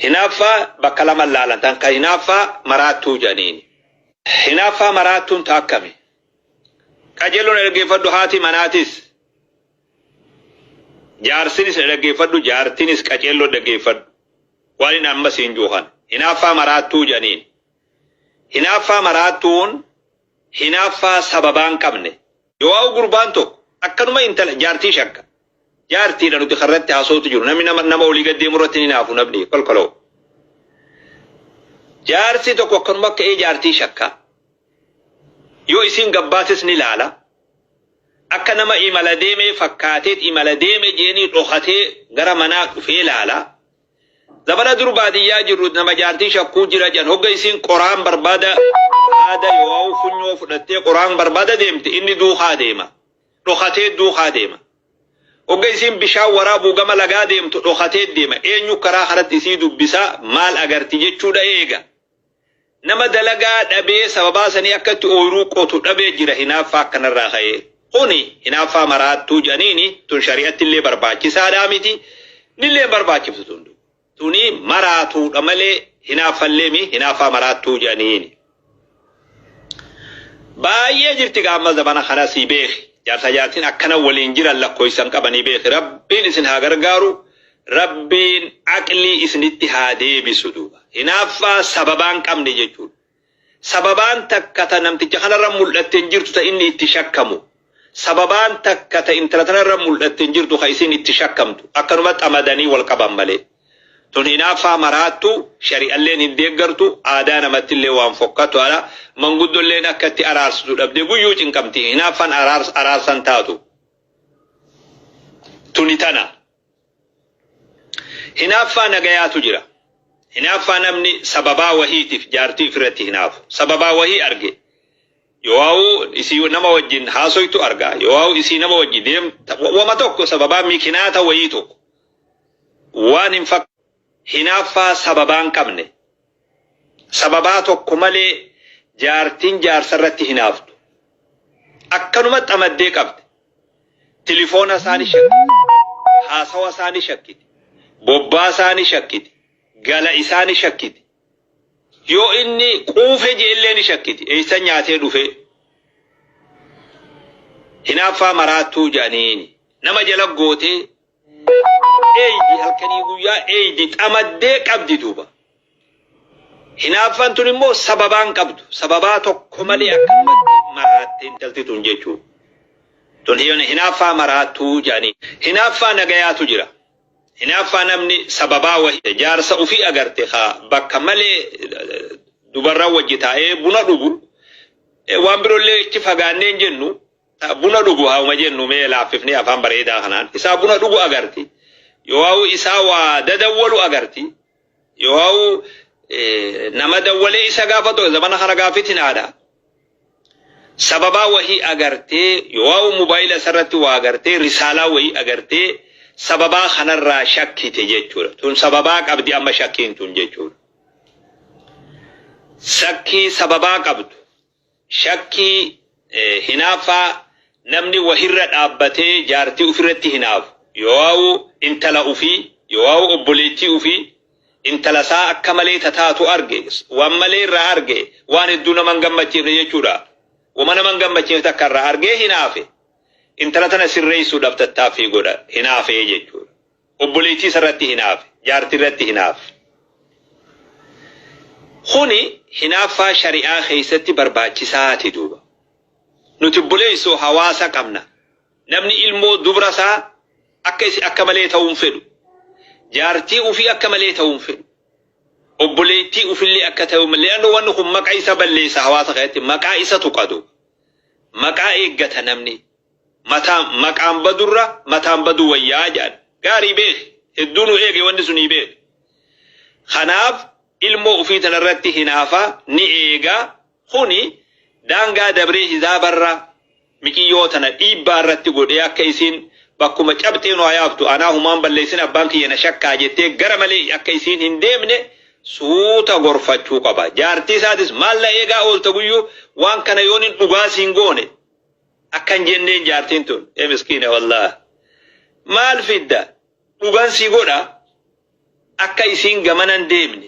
Hinaaffaa bakka lama laalan tan ka hinaaffaa maraattuu jedhaniini. Hinaaffaa maraattuun ta akkami? Qajeelloon dhaggeeffadhu, haati manaatis jaarsinis dhaggeeffadhu, jaartinis qajeelloo dhaggeeffadhu. Waan inni amma siin juukan hinaaffaa maraattuu jedhaniin. Hinaaffaa maraattuun hinaaffaa sababaan qabne. Yoo gurbaan tokko akkanuma intala jaartii shakka. Jaartiidha nuti karratti haasootu jiru. Namni nama olii gad deemu irratti ni naafu namni kolkoloo. Jaarsi tokko akkanuma ka'ee jaartii shakka. Yoo isiin gabbaates ni laala. Akka nama imala deemee fakkaateet imala deeme jeenii dhokatee gara manaa dhufee laala. Zamana dur baadiyyaa jirru nama jaartii shakkuu jira jedhan, hogga isiin qoraan barbaada haada yoo funyoo fudhattee qoraan barbaada deemte, inni duukaa deema. Dhokatee duukaa deema. Hogga isiin bishaan waraabuu gama lagaa deemtu dhokatee deema. Eenyu karaa kanatti isii dubbisaa, maal agarti jechuudha eega. Nama dalagaa dhabee sababaa sanii akkatti ooyiruu qotu dhabee jira hinaaffaa akkanarraa ka'ee. Kuni hinaaffaa maraattuu jedhaniini, tun shari'atti illee barbaachisaadhaa miti. Nillee hin barbaachiftu tun. Tuni maraatuudha malee hinaaffallee mi hinaaffaa maraattuu jedhaniini. Baay'ee jirti gaamma zamana kana sii beeki. Jaarsa jaartiin akkana waliin jiran lakkoofsan qabanii beeki. Rabbiin isin haa gargaaru. Rabbiin aqlii isinitti haa deebisu duuba. Hinaaffaa sababaan qabne jechuudha. Sababaan takka ta namticha kanarra mul'atte hin jirtu ta inni itti shakkamu. Sababaan takka ta intala tanarra mul'atte hin jirtu ka isin itti shakkamtu. Akkanuma xamadanii wal qaban malee. Tun hinaaffaa maraattu, shari'alleen hin deeggartu, aadaa namattillee waan fokkatu ala, manguddolleen akka itti araarsitu dhabdee guyyuu cinqamti. Hinaaffaan araarsan taatu. Tuni tana. Hinaaffaa nagayaatu jira. Hinaaffaa namni sababaa wahiitiif jaartii ofirratti hinaafu. Sababaa wahii arge. Yoo isii nama wajjin haasoytu arga. Yoo isii nama wajjin deem wama tokko sababaa mikinaata wahii tokko. Waan hin fakkaatu. Hinaaffaa sababaan qabne. Sababaa tokko malee jaartiin jaarsarratti hinaaftu. Akkanuma xamaddee qabde. Tilifoona isaanii shakkiti. Haasawa isaanii shakkiti. Bobbaa isaanii shakkiti. Gala isaanii shakkiti. Yoo inni quufe jeellee ni shakkiti. Eessa nyaatee dhufe? Hinaaffaa maraattuu jedhaniini. Nama jala gootee eeydi, halkanii guyyaa eeydi, xamaddee qabdi duuba. Hinaaffaan tun immoo sababaan qabdu. Sababaa tokko malee akkanumatti maraatte intalti tun jechuudha. Tun hinaaffaa maraattuu jedhanii. Hinaaffaa nagayaatu jira. Hinaaffaa namni sababaa wahii jaarsa ofii agarte haa bakka malee dubarran wajji taa'ee buna dhugu, waan biroollee itti fagaannee hin jennu, buna dhugu hauma jennu, mee laaffifnee afaan bareedaa kanaan isaa buna dhugu agarti. Yoo isaa waa dadawwalu agarti. Yoo nama dawwalee isa gaafatu, zamana kana gaafitin haadha. Sababaa wahii agartee, yoo mobaayila isarratti waa agartee, risaalaa wahii agartee, sababaa kanarraa shakkite jechuudha. Tun sababaa qabdi amma shakkiin tun jechuudha. Shakkii sababaa qabdu. Shakkii hinaaffaa namni wahirra dhaabbatee jaartii ofirratti hinaafu. Yoo intala ofii, yoo obboleettii ofii, intala isaa akka malee tataatu arge, waan malee irraa arge, waan hedduu nama hin gammachiifne jechuudha. Wama nama hin gammachiifne takka irraa argee hinaafe. Intala tana sirreessuudhaaf tattaaffii godha hinaafee jechuudha. Obboleettii isarratti hinaafe, jaartii irratti hinaafe. Kuni hinaaffaa shari'aa keessatti barbaachisaati duuba. Nuti obboleessoo hawaasa qabna. Namni ilmoo dubra isaa akka isi akka malee ta'uu hin fedhu. Jaartii ofii akka malee ta'uu hin fedhu. Obboleettii ofillee akka ta'u malee wanni kun maqaa isa balleessa, hawaasa keessatti maqaa isa tuqatu. Maqaa eeggata namni. Mataa maqaan badurra mataan baduu wayyaa jedhan. Gaarii beeki. Hedduu nu eege wanni sunii beeki. Kanaaf ilmoo ofii tanarratti hinaafa ni eega. Kuni daangaa dabree hizaabarra miqiyyoo tana dhiibbaa irratti godhee akka isiin bakkuma cabxee nu hayaaftu, anaa humaan balleessin, abbaan kiyya na shakkaa jettee gara malee akka isiin hin deemne suuta gorfachuu qaba. Jaartii isaatis maal na eegaa oolta guyyuu, waan kana yoon hin dhugaa siin goone akkan jenneen, jaartiin tun ee miskiina, wallahi maal fidda, dhugan si godha. Akka isiin gamana hin deemne.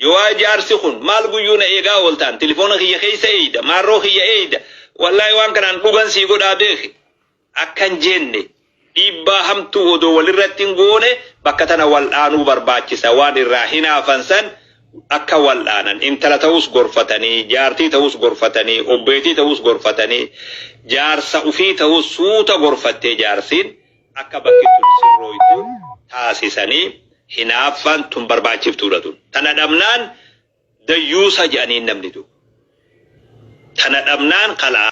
Yoo jaarsi kun maal guyyuu na eegaa ooltaan tilifoona kiyya keessa eeyda maarroo kiyya eeyda wallaahi waan kanaan dhugan sii godhaa beeki akka hin jenne dhiibbaa hamtuu odoo walirratti hin goone bakka tana wal'aanuu barbaachisa waan irraa hinaafan san akka wal'aanan intala ta'us gorfatanii jaartii ta'us gorfatanii obbeetii ta'us gorfatanii jaarsa ufii ta'us suuta gorfattee jaarsiin akka bakki tun sirrooytu taasisanii hinaaffaan tun barbaachiftuudha tun. Tana dhabnaan dayyuusa jedhaniin namni tokko. Tana dhabnaan kalaa.